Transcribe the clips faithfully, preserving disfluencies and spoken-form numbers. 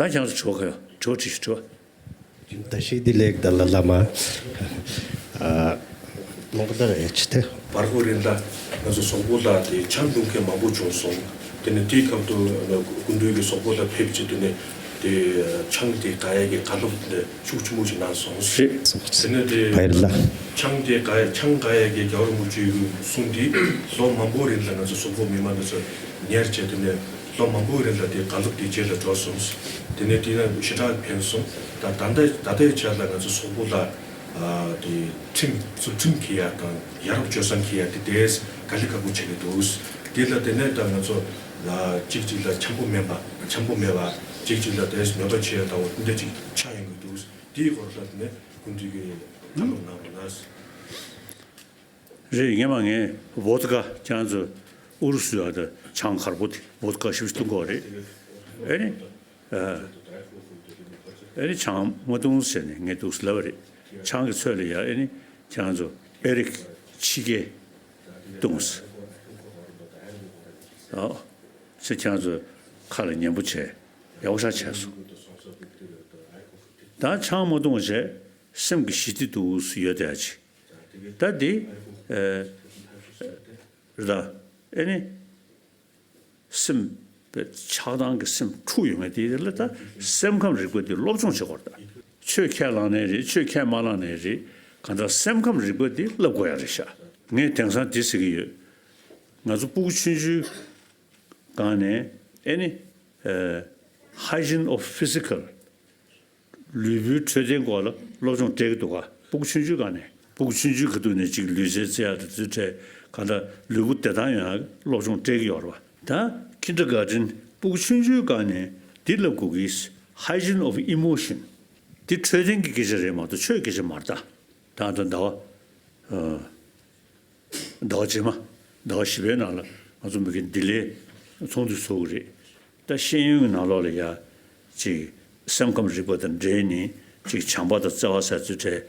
ད་ཁྱེད་ཚོ་དྲི་བ་ག་ཡོད། དྲི་བ་དྲིས་ཤིག་དྲི་བ། ད་ཤེས་བདེ་ལེགས་ད་ལ་ལ་མ། ཨ། ལོང་ད་རེ་ཆི་ཏེ། བར་སྐོར་རིང་ལ་ང་ཚོ་སོག་པོ་ལ་དེ་ཆང་འཐུང་མཁན་མང་པོ་བྱུང་སོང་། དེ་ནས་དེའི་སྐབས་དུ་སྐུ་མདུན་གྱིས་སོག་པོ་ལ་ཕེབས་བྱས། དེ་ནས་དེ་ཆང་དེ་དགའ་ཡག་གི་བཀའ་སློབ་དེ་ཤུགས་ཆེན་པོ་ཞིག་གནང་སོང་། རེད། དེ་ནས་དེ་བར་ལ། ཆང་དེ་དགའ་ཆང་དགའ་ཡག་གི་རྒྱལ་བ་རིན་པོ་ཆེའི་གསུང་དེ་ལོ་མང་པོ་རིང་ལ་ང་ཚོ་སོག་པོ་མི་མང་དེ་ཚོ་ཉར་བྱས། དེ་ནས་ལོ་མང་པོའི་རིང་ལ་དེ་བཀའ་སློབ་དེ་རྗེས་ལ་འགྲོ་སོང་། དེ་ནས་དེ་ན་ཞེ་དྲག་ཕན་སོང་། ད་ད་ལྟ་ད་ལྟའི་ཆ་ལ་ང་ཚོ་སོག་པོ་ལ་ཨ་དེ་ཁྲིམས་ཚུལ་ཁྲིམས་འཁྱེར་ཡ་དང་ཡ་རབས་སྤྱོད་བཟང་འཁྱེར་ཡ་དེ་དེས་དཀའ་ལས་ཁག་པོ་བྱེད་ཀྱི་འདུག། དེ་ལ་དེ་ནས་ད་ང་ཚོ་ལ་གཅིག་གཅིག་ལ་འཆམ་པོ་མེད་པ། འཆམ་པོ་མེད་པ། གཅིག་གཅིག་ལ་དེས་གནོད་པ་བྱེད་ཡ་དང་འོ་དེ་འདྲ་ཅིག་ཆགས་ཡོང་གི་འདུག། དེའི་སྐོར་ལ་དེ་ནས་སྐུ་མདུན་གྱིས་བཀའ་སློབ་གནང་བ་ན། རེད། ངས་མ་ངས་བོད་ཀ་ཁྱེད་ཚོ་ཨུ་རུ་སུ་ཡ་ད་ཆང་ཁར་པོ་དེ་བོད་ཀ་ཞིབ་ཏུ་གོ་རེད། ཨེ་ནི། ཨ། ཨེ་ནི་ཆང་མ་བཏུང་ཟེར་ནས་ངས་འདུག་ལབ་པ་རེད། ཆང་གི་ཚོད་ལ་ཡ་ཨེ་ནི་ཁྱེད་ཚོ་ཨེ་རིག་ཕྱི་རྒྱལ་བཏུང་ཟེར། ཨ། ཚེ་ཁྱེད་ཚོ་ཁ་ལ་ཉན་པོ་བྱས་ཡག་པོ་ཤ་བྱས་སོང་། ད་ཆང་མ་བཏུང་བྱས་སེམས་ཀྱི་ཞི་བདེ་འདུག་ཡོད་དེ་ཅི། ད་འདི་ཨེ་རེད་ད། ཨེ་ནི་སེམས་པའི་ཆགས་སྡང་གི་སེམས་འཁྲུག་ཡོང་ངེས་དེ་ལ་ད་སེམས་ཁམས་རིག་པ་འདི་སློབ་སྦྱོང་བྱེད་དགོས་རེད་ད། ཆོས་ཁས་བླངས་ནའི་རེད། ཆོས་ཁས་མ་བླངས་ནའི་རེད། གང་ལྟར་སེམས་ཁམས་རིག་པ་འདི་བསླབ་དགོས་ཡ་རེད་ཤག། ངས་དེང་སང་འདི་ཟེར་གྱི་ཡོད། ང་ཚོ་སྤུ་གུ་ཆུང་ཆུང་སྒང་ནས་ཨེ་ནི་ཨེ་hygiene of physical ལུས་པོའི་འཕྲོད་བསྟེན་སྐོར་ལ་སློབ་སྦྱོང་སྤྲད་ཀྱི་འདུག་ག། སྤུ་གུ་ཆུང་ཆུང་སྒང་ནས། སྤུ་གུ་ཆུང་ཆུང་གི་ཐོག་ནས་ཅིག་ལུས་རྩལ་རྩེ་ཡག་དང་དེ་ཚོའི་གྲས་གང་ལྟར་ལུས་པོ་བདེ་ཐང་ཡོང་ཡག་སློབ་སྦྱོང་སྤྲད་ཀྱི་ཡོད་རེད་བ། ད་ཁིན་ཌར་གྷར་ཌེན་སྤུ་གུ་ཆུང་ཆུང་སྒང་ནས་འདི་བསླབ་དགོས་ཀྱི། hygiene of emotion འདི་འཕྲོད་བསྟེན་གྱི་སྐད་ཆ་རེད་མ་གཏོགས་ཆོས་སྐད་ཆ་མ་རེད་ད། ད་ད་ཟླ་བ། ཟླ་བ་རྗེས་མ། ཟླ་བ་བཞི་པའི་ནང་ལ་ང་ཚོ་མི་རྒན་འདི་ལས་ཚོགས་འདུ་ཚོགས་ཀྱི་རེད། ད་ཤེས་ཡོན་གྱི་ནང་ལོགས་ལ་ཡ། ཅིག་སེམས་ཁམས་རིག་པ་དང་འབྲེལ་ནས་ཅིག་བྱམས་པ་དང་བརྩེ་བ་ཟེར་ཚུལ་བྲལ།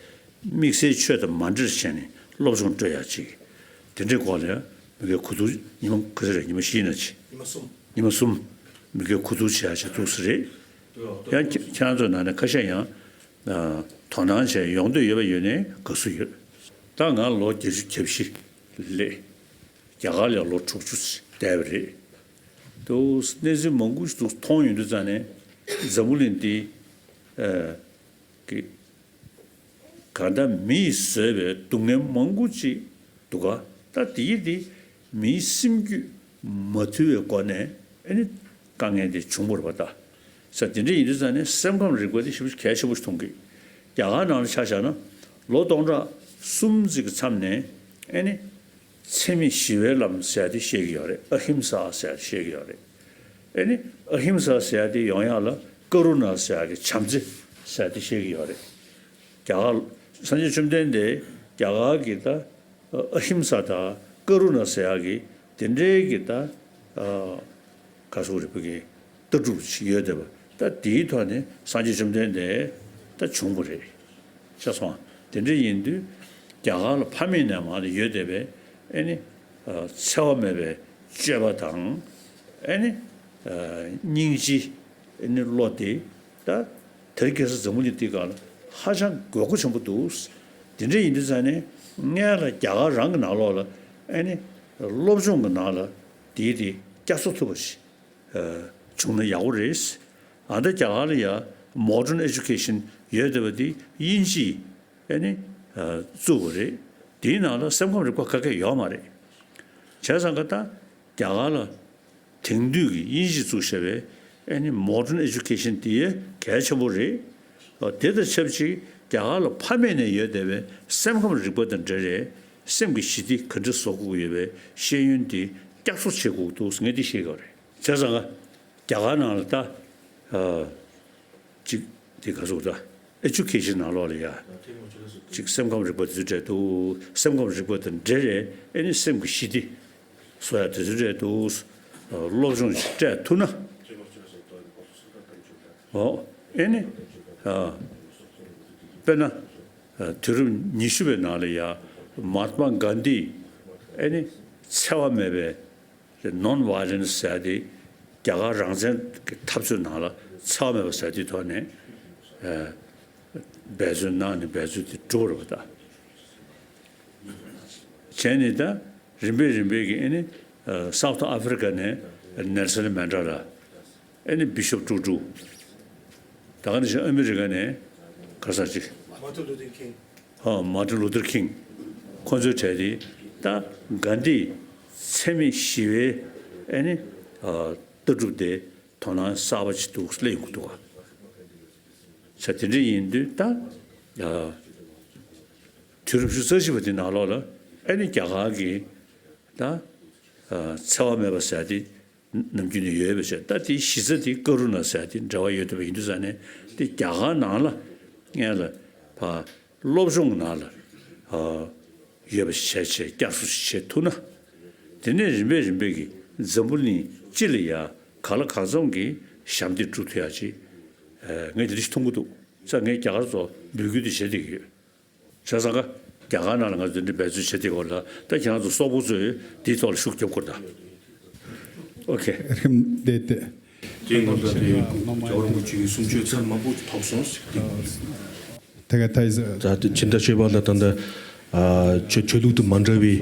དམིགས་བསལ་ཆོས་དང་མ་འདྲེས་བྱས་ནས་སློབ་སྦྱོང་སྤྲོད་ཡ་ཅིག། དེ་འདྲའི་སྐོར་ལ་ཡ་མི་རྒན་གོ་བསྡུར་ཉི་མ་ག་ཚོད་རེད། ཉི་མ་བཞི་ཡིན་ན་ཅི། ཉི་མ་གསུམ། ཉི་མ་གསུམ། མི་རྒན་གོ་བསྡུར་བྱེད་ཡ་ཅིག་འདུག་ས་རེད། ཡང་ཁྱེད་ཁྱེད་རང་ཚོའི་ནང་ནས་ཁ་ཤས་ཡང་། ཨ། དོ་སྣང་བྱས་ཡོང་འདོད་ཡོད་པ་ཡོད་ནའི་དགའ་བསུ་ཡོད། ད་ང་ལོ་བརྒྱད་ཅུ་གྱ་བཞི་སླེབས། རྒྱ་གར་ལ་ལོ་དྲུག་ཅུ་བསྡད་པ་རེད། དུ་གནས་ཚུལ་མང་པོ་ཞིག་མཐོང་ཡོང་དུས་ཙང་ནས་འཛམ་བུ་གླིང་འདི། ཨ། གི་གང་ལྟར་མི་ཡིས་བཟོས་པའི་སྡུག་བསྔལ་མང་པོ་ཅིག་འདུག་ག། ད་དེ་ཡིས་དེ་མིའི་སེམས་རྒྱུད་མ་ཐུལ་བའི་སྒོ་ནས་ཨ་ནི་དཀའ་ངལ་དེ་བྱུང་བ་རེད་པ་ད། ས་དེ་འདྲ་ཡིན་དུས་ཙང་ནས་སེམས་ཁམས་རིག་པ་དེ་ཞེ་པོ་གལ་ཆེན་པོ་ཞིག་མཐོང་གི། རྒྱ་གར་ནང་ལ་ཆ་བཞག་ན་ལོ་སྟོང་ཕྲག་གསུམ་ཙམ་གྱི་མཚམས་ནས་ཨ་ནི་འཚེ་མེད་ཞི་བའི་ལམ་ཟེར་ཡ་དེ་བཤད་ཀྱི་ཡོད་རེད། ཨ་ཧིམ་ས་ཟེར་ཡ་དེ་བཤད་ཀྱི་ཡོད་རེད། ཨ་ནི་ཨ་ཧིམ་ས་ཟེར་ཡ་དེ་ཡོང་ཡག་ལ་ཀ་རུ་ན་ཟེར་ཡ་གི་བྱམས་བརྩེ་ཟེར་ཡ་དེ་བཤད་ཀྱི་ཡོད་རེད། རྒྱ་གར་སངས་རྒྱས་བཅོམ་ལྡན་འདས་རྒྱ་གར་གྱི་ད་ཨ་ཧིམ་ས་དང་ཀ་རུ་ན་ཟེར་ཡག་གི་དེ་འདྲའི་གི་ད་ག་སོག་རིག་པ་གི་ལྟ་གྲུབ་ཅིག་ཡོད་བསྡད་པ། ད་དེའི་ཐོག་ནས་སངས་རྒྱས་བཅོམ་ལྡན་འདས་ད་བྱུང་བ་རེད། ཤེས་སོང་། དེ་འདྲ་ཡིན་དུས་རྒྱ་གར་ལ་ཕ་མེས་ནས་མར་ཡོད་བསྡད་པའི་ཨེ་ནི་འཚེ་བ་མེད་པའི་སྤྱོད་པ་དང་ཨེ་ནི་སྙིང་རྗེ་ཨེ་ནི་བློ་དེ་ད་དེ་རིང་ཁ་སང་འཛམ་བུ་གླིང་འདི་སྒང་ལ་ཧ་ཅང་དགོས་མཁོ་ཆེན་པོ་འདུག། དེ་འདྲ་ཡིན་དུས་ཙང་ནས་སྔོན་ལ་རྒྱ་གར་རང་གི་ནང་ལོགས་ལ་ཨེ་ནི་སློབ་སྦྱོང་གི་ནང་ལ་དེའི་དེ་བསྐྱར་གསོ་ཐུབ་པ་ཞིག་བྱུང་ན་ཡག་པོ་རེད། ཨ་ད་རྒྱ་གར་ལ་ཡ་modern education ཡོད་བསྡད་པ་དེ་དབྱིན་ཇིས་ཨེ་ནི་བཙུགས་པ་རེད། དེའི་ནང་ལ་སེམས་ཁམས་རིག་པ་ག་གེ་ཡོད་མ་རེད། བྱས་ཙང་ག་ད་རྒྱ་གར་ལ་དེང་དུས་ཀྱི་དབྱིན་ཇིས་བཙུགས་བཞག་པའི་ཨེ་ནི་modern education དེ་གལ་ཆེན་པོ་རེད། དེ་དང་ཆབས་ཅིག་རྒྱ་གར་ལ་ཕ་མེས་ནས་ཡོད་བསྡད་པའི་སེམས་ཁམས་རིག་པ་དང་འབྲེལ་བའི་སེམས་ཀྱི་ཞི་བདེ་ག་འདྲ་བཟོ་དགོས་ཡོད་པའི་ཤེས་ཡོན་དེ་བསྐྱར་གསོ་བྱེད་དགོས་འདུག་ངས་འདི་ཤེས་དགོས་རེད། བྱས་ཙང་ང་རྒྱ་གར་ནང་ལ་ད་ཨ་ཅིག་དེ་ག་ཚོད་ད་education ནང་ལོགས་ལ་ཡ་ཅིག་སེམས་ཁམས་རིག་པ་དེ་ཚོ་སྤྲད་འདུག། སེམས་ཁམས་རིག་པ་དང་འབྲེལ་བའི་ཨེ་ནི་སེམས་ཀྱི་ཞི་བདེ་བཟོ་ཡ་དེ་ཚོ་སྤྲད་འདུག། སློབ་སྦྱོང་ཞིག་སྤྲད་ཐུབ་ན། ཨོ། ཨེ་ནི། ཨ། དཔེར་ན། ཨ། དུས་རབས་ཉི་ཤུ་པའི་ནང་ལ་ཡ། མ་ཧཱ་ཏྨ་གྷན་དྷི། ཨེ་ནི། འཚེ་བ་མེད་པའི་non violence ཟེར་ཡ་དེ་ རྒྱ་གར་རང་བཙན་གྱི་འཐབ་རྩོད་ནང་ལ་འཚེ་བ་མེད་པ་ཟེར་དུས་ཐོག་ནས་འབད་བརྩོན་གནང་ནས་འབད་རྩོལ་དེ་འགྲུབ་རེད་པ། ད་བྱས་ནས་ད་རིམ་པས་རིམ་པས་ཀྱི་ཨེ་ནི་སའུ་ཐི་ཨ་ཧྥི་རི་ཀ་ནས་ནེལ་སོན་མན་ཌེ་ལ། ཨེ་ནི་བི་ཤོབ་ཀྲུག་ཀྲུག་ད་ག་ནང་བཞིན་ཨ་མི་རི་ཀ་ནས་ག་ས་ཅིག་ཨོ། མར་ཏིན་ལུ་ཐར་ཁིང་། ཁོ་ཚོའི་གྲས་དེ་ད་གྷན་དྷིའི་འཚེ་མེད་ཞི་བའི་ཨེ་ནི་ལྟ་གྲུབ་དེ་དོ་སྣང་གསར་པ་ཅིག་འདུག་སླེབས་ཡོང་གི་འདུག་ག་ས་དེ་འདྲ་ཡིན་དུས་ད་དུས་རབས་ཉི་ཤུ་རྩ་བཞི་པ་དེ་ནང་ལོགས་ལ་ཨེ་ནི་རྒྱ་གར་གྱི་ད་འཚེ་བ་མེད་པ་ཟེར་དེ། ནམ་རྒྱུན་ནས་ཡོད་པའི་ཆེད་ད་དེའི་གཞི་རྩ་དེ་ཀ་རུ་ན་ཟེར་དེ་འབྲེལ་བ་ཡོད་བསྡད་པ་ཡིན་དུས་ཙང་ནས་དེ་རྒྱ་གར་ནང་ལ་སྔོན་ལ་ཕ་སློབ་སྦྱོང་ནང་ལ་ཡོད་པ་ཞིག་བྱས་བྱས་བསྐྱར་གསོ་ཞིག་བྱེད་ཐུབ་ན། དེ་ནས་རིམ་པས་རིམ་པས་ཀྱི་འཛམ་བུ་གླིང་སྤྱི་ལ་ཡ་ག་ལ་གང་འཚམ་གྱི་ཞབས་འདེགས་སྒྲུབ་ཐུབ་ཡ་ཅིག་ངས་དེ་འདྲ་ཞིག་མཐོང་གི་འདུག་ཙང་ངས་རྒྱ་གར་ཚོ་འབོད་སྐུལ་དེ་བྱེད་བསྡད་ཀྱི་ཡོད། བྱས་ཙང་ཀ་རྒྱ་གར་ནང་ལ་ང་ཚོ་འདི་འབད་རྩོལ་བྱེད་དེ་སྐོར་ལ་ད་ཁྱེད་རང་ཚོ་སོག་པོ་ཚོས་འདིའི་ཐོག་ལ་ཤུགས་རྒྱབ་དགོས་ད། ཨོ་ཁེ། རིམ་བསྡད་དེ། དེའི་སྔོན་ལ་དེ་རྒྱལ་བ་རིན་པོ་ཆེའི་གསུང་ཆོས་ཚར་མང་པོ་ཐོབ་སོང་ཟེར་ཏེ། དེ་ག་ཐའི་ཟེར། ད་དེ་ཕྱི་ཟླ་བཅུ་པ་ལ་ད་ལྟ་ཨ་ཆོས་ཆོས་ལུགས་དང་མ་འདྲ་བའི་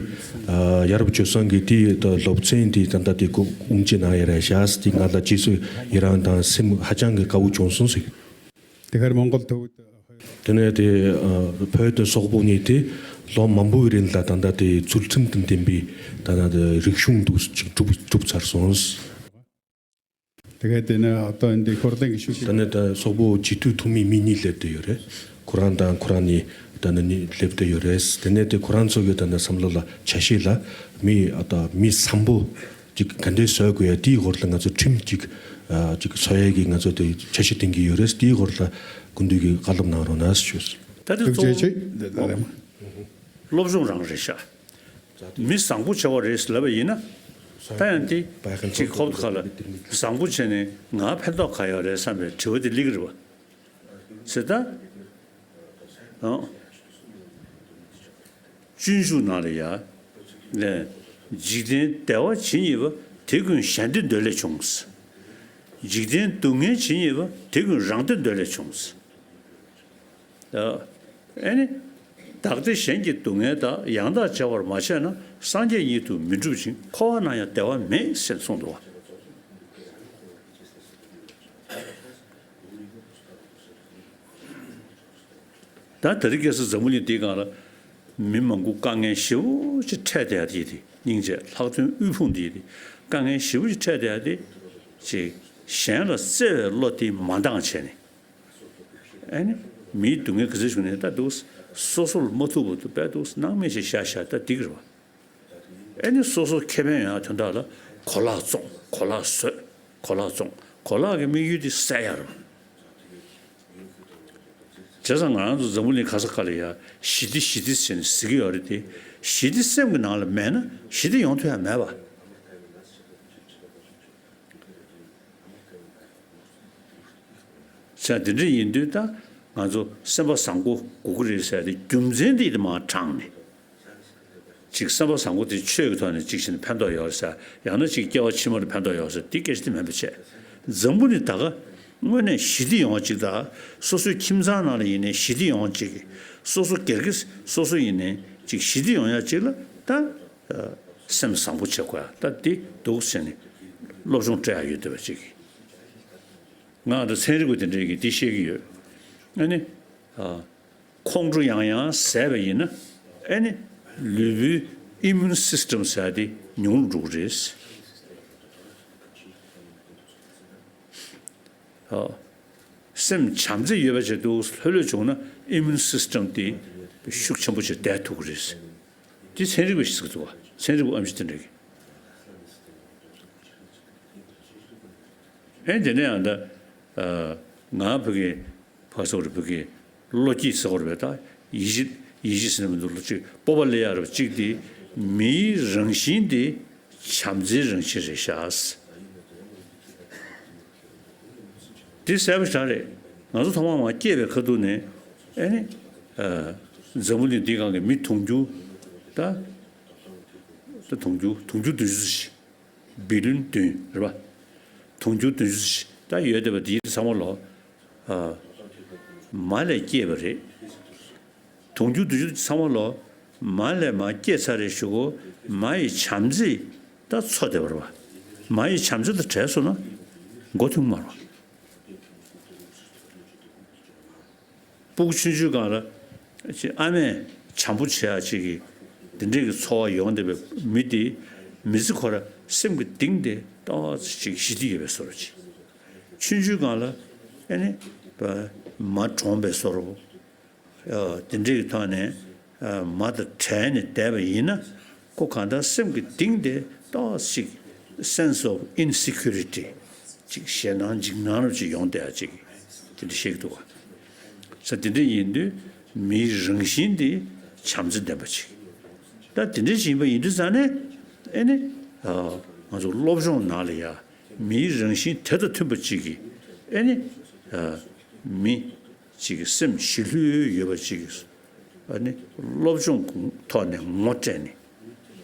ཨ་ཡ་རབས་སྤྱོད་བཟང་གི་དེའི་ད་སློབ་ཚན་དེ་ད་ལྟ་དེ་ཁོ་དབུ་འབྱེད་གནང་ཡ་རེད་ཤག་དེ་ང་ལ་རྗེས་སུ་ཡི་རང་དང་སེམས་ཧ་ཅང་གི་དགའ་བོ་བྱུང་སོང་ཟེར། དེ་གར་མོང་གོལ་ཐོག་དེ་ནས་དེ་བོད་དང་སོག་པོ་གཉིས་དེ་ལོ་མང་པོའི་རིང་ལ་ད་ལྟ་དེ་ཚུལ་ཁྲིམས་དང་ལྡན་པའི་ད་ལྟ་དེ་རིག་གཞུང་འདུག་ཅིག་གྲུབ་གྲུབ་ཚར་སོང་། དེ་ག་དེ་ནས་ཨ་ཏོ་འདི་ཧོར་ལྡན་གྱི་ཤུགས། ད་ནས་ད་སོག་པོ་སྤྱི་འཐུས་འཐུས་མི་མི་གཉིས་སླེབས་བསྡད་ཡོད་རེད། ཁོ་རང་དང་ཁོ་རང་གཉིས་ད་ནས་གཉིས་སླེབས་བསྡད་ཡོད་རེད། དེ་ནས་དེ་ཁོ་རང་ཚོ་གི་ད་ནས་བསམ་བློ་ལ་ཆ་ཤས་ལ་མི་ཨ་ད་མི་བཟང་པོ། ཅིག་ག་འདྲས་བཟོ་དགོས་ཡ་དེའི་སྐོར་ལ་ང་ཚོ་ཁྲིམས་ཅིག་ཨ་ཅིག་བཟོ་ཡ་གི་ང་ཚོ་དེ་འཆར་གཞི་འདིང་གི་ཡོད་རེད། དེའི་སྐོར་ལ་སྐུ་མདུན་གྱིས་བཀའ་སློབ་གནང་རོགས་གནང་ཞུས། ད་དེ་ཐུགས་རྗེ་ཆེ། གཙོ་བོ་སློབ་སྦྱོང་རང་རེད་ཤག་མི་བཟང་པོ་བྱ་བ་རེད་ལབ་པ་ཡིན་ན། ད་ཡང་དེ་ཅིག་ཧོབ་ཁ་ལ་བཟང་པོ་བྱས་ནས་ང་ཕན་ཐོགས་ག་ཡོད་རེད་བསམ་པའི་དྲི་བ་དེ་སླེབས་ཀྱི་རེད་པ། ཟེར་ད། ཨང་། སྤྱོད་འཇུག་ནང་ལ་ཡ། ལས། འཇིག་རྟེན་བདེ་བ་ཇི་སྙེད་པ། དེ་ཀུན་གཞན་དོན་འདོད་ལས་བྱུང་། འཇིག་རྟེན་སྡུག་བསྔལ་ཇི་སྙེད་པ། དེ་ཀུན་རང་དོན་འདོད་ལས་བྱུང་། ཨ་ནི། བདག་བདེ་གཞན་གྱི་སྡུག་བསྔལ་དག །ཡང་དག་བྱ་བར་མ་བྱས་ན། སངས་རྒྱས་ཉིད་དུ་མི་འགྲུབ་ཅིང་། འཁོར་བ་ན་ཡང་བདེ་བ་མེད་ཟེར་གསུངས་འདུག་བ། ད་དེ་རིང་ཁ་སང་འཛམ་བུ་གླིང་འདིའི་སྒང་ལ་མི་མང་པོ་དཀའ་ངལ་ཞེ་པོ་ཅིག་འཕྲད་བསྡད་ཡ་དེ་དེ་སྙིང་རྗེ་ལྷག་དོན་དབུལ་ཕོངས་འདི་དེ་དཀའ་ངལ་ཞེ་པོ་ཅིག་འཕྲད་བསྡད་ཡ་དེ་ཅིག་གཞན་ལ་བརྩེ་བའི་བློ་དེ་མ་འདང་བྱས་ནས་ཨ་ནི་མིའི་སྡུག་བསྔལ་ག་ཚོད་བྱུང་ནས་ད་འདུག་སོ་སོ་ལ་མ་ཐུག་པ་དུ་བས་འདུག་སྣང་མེད་ཅིག་བཞག་བཞག་ད་འགྲིག་གི་རེད་བ། ཨེ་ནི་སོ་སོ་ཁེ་ཕན་ཡོང་ཡ་དོན་དག་ལ་གོ་ལག་བཙོང་གོ་ལག་བཟོས་གོ་ལག་བཙོང་གོ་ལག་གི་དམིགས་ཡུལ་དེ་བསད་ཡ་རེད། བྱས་ཙང་ང་རང་ཚོ་འཛམ་བུ་གླིང་ག་ས་ག་ལ་ཡ་ཞི་བདེ་ཞི་བདེ་ཟེར་ནས་ཟེར་གྱི་ཡོད་རེད་དེ། ཞི་བདེ་སེམས་ཀྱི་ནང་ལ་མེད་ན་ཞི་བདེ་ཡོང་ཐུབ་ཡ་མེད་པ། བྱས་འདི་འདྲ་ཡིན་དུས་ད་ང་ཚོ་སེམས་པ་བཟང་པོ་དགོས་ཀྱི་རེད་ཟེར་ཏེ་རྒྱུ་མཚན་འདི་དེ་མར་དྲངས་ནས། ཅིག་སེམས་པ་བཟང་པོ་དེ་ཆོས་ཀྱི་ཐོག་ནས་ཅིག་བྱས་ནས་ཕན་ཐོགས་ཡོད་ཟེར། ཡང་ན་ཅིག་སྐྱེ་བ་ཕྱི་མར་ཕན་ཐོགས་ཡོད་ཟེར། དེ་སྐད་ཆ་དེ་མིན་པ་བྱས། འཛམ་བུ་གླིང་ད་ག་དངོས་གནས་ཞི་བདེ་ཡོང་བ་ཅིག་དང་། སོ་སོའི་ཁྱིམ་ཚང་ནང་ལ་ཡིན་ནའི་ཞི་བདེ་ཡོང་བ་ཅིག་སོ་སོ་སྒེར་གྱི་སོ་སོ་ཡིན་ནའི་ཅིག་ཞི་བདེ་ཡོང་ཡ་ཅིག་ལ་ད་སེམས་བཟང་པོ་བྱེད་དགོས་ཡ་ད་དེ་འདུག་ཟེར་ནས་སློབ་སྦྱོང་སྤྲད་ཡ་ཡོད་བསྡད་པ་ཅིག་ང་ད་ཚན་རིག་པ་དེ་འདྲས་ཀྱིས་འདི་བཤད་ཀྱི་ཡོད། ཨ་ནི། ཁོང་ཁྲོ་ཡང་ཡང་ཟས་པ་ཡིན་ན་ཨེ་ནི་ལུས་པོའི་ཨི་མུན་སིས་ཊམ་ཟེར་དེ་ཉུང་རུ་འགྲོ་གི་རེད། ཨ། སེམས་བྱམས་བརྩེ་ཡོད་པ་བྱས་འདུག་ལྷོད་ལྷོད་བྱུང་ན་ཨི་མུན་སིས་ཊམ་དེ་ཤུགས་ཆེན་པོ་ཞིག་བསྡད་ཐུབ་ཀྱི་རེད། དེ་ཚན་རིག་པ་ཞིག་ཟེར་གི་འདུག་བ། ཚན་རིག་པ་ཨེམ་ཆི་དེ་འདྲ་གི། ཨེ་དེ་ནས་ཡང་ད། ང་བོད་ཀྱི་ཕ་སོག་རེད་བོད་ཀྱི་བློ་སྐྱེད་ཟེར་བ་རེད་པས། ད་ཡིད་ཆེས་ཡིད་ཆེས་ཟེར་ནས་མི་འདུག་ལོ་གཅིག་སྤོབས་པ་སླེབས་ཡ་རེད་པ་གཅིག་དེ་མིའི་རང་བཞིན་དེ་བྱམས་བརྩེའི་རང་བཞིན་རེད་ཤག་དེ་གསལ་པོ་ཞེ་དྲག་རེད། ང་ཚོ་ཐོག་མ་མར་སྐྱེས་པའི་ཁ་ཐུག་ནས་ཨེ་ནི། འཛམ་བུ་གླིང་འདིའི་སྒང་གི་མི་དུང་ཕྱུར་ད། ད་དུང་ཕྱུར་དུང་ཕྱུར་བདུན་ཅུ་ཙམ་ཞིག་བི་ལིན་བདུན་རེད་པ། དུང་ཕྱུར་བདུན་ཅུ་ད་ཡོད་བསྡད་པ་འདི་ཚང་མ་ལོ། ཨ། མ་ལས་སྐྱེས་པ་རེད། དུང་ཕྱུར་བདུན་ཅུ་ཚང་མ་ལོ། མ་ལས་མར་སྐྱེས་ཚར་རེ་ཞུ་གོ། མ་ཡི་བྱམས་བརྩེས་ད་འཚོ་བསྡད་པ་རེད་བ། མ་ཡི་བྱམས་བརྩེ་དང་བྲལ་སོང་ན་མགོ་ཐོན་མ་རེད་བ། སྤུ་གུ་ཆུང་ཆུང་སྒང་ལ་ཅིག་ཨ་མས་བྱམས་པོ་བྱེད་ཡག་ཅིག་གི་འདི་འདྲའི་གི་ཚོར་བ་ཡོང་བསྡད་པའི་མི་དེ། མི་ཚེ་ཁོ་ར་སེམས་ཀྱི་གཏིང་དེ་ཏོག་ཙམ་ཅིག་ཞི་བདེ་ཡོད་པའི་བཟོ་འདྲ་ཅིག་ཆུང་ཆུང་སྒང་ལ་ཨ་ནི་མ་གྲོངས་པའི་བཟོ་འདྲ། ཨ། དེ་འདྲའི་གི་ཐོག་ནས། ཨ། མ་དང་བྲལ་ནས་བསྡད་པ་ཡིན་ན། ཁོ་གང་ལྟར་སེམས་ཀྱི་གཏིང་དེ་ཏོག་ཙམ་ཅིག་sense of insecurity ཅིག་ཞེད་སྣང་འཇིགས་སྣང་རུ་ཅིག་ཡོང་བསྡད་ཡ་ཅིག་དེ་འདྲ་ཤེས་ཀྱི་འདུག་བ། ས་དེ་འདྲ་ཡིན་དུས་མིའི་རང་བཞིན་དེ་བྱམས་བརྩེ་ལྡན་པ་ཅིག་ད་དེ་འདྲ་ཞིག་ཡིན་པ་ཡིན་དུས་ཙང་ནས། ཨེ་ནི། ཨ། ང་ཚོ་སློབ་སྦྱོང་ནང་ལ་ཡ་མིའི་རང་བཞིན་དེ་དང་མཐུན་པ་ཅིག་གིས། ཨེ་ནི། ཨ། མི་ཅིག་གི་སེམས་ཞི་ལྷོད་ཡོད་པ་ཅིག་གིས། ཨ་ནི། སློབ་སྦྱོང་ཐོག་ནས་ངོ་སྤྲད་ནས།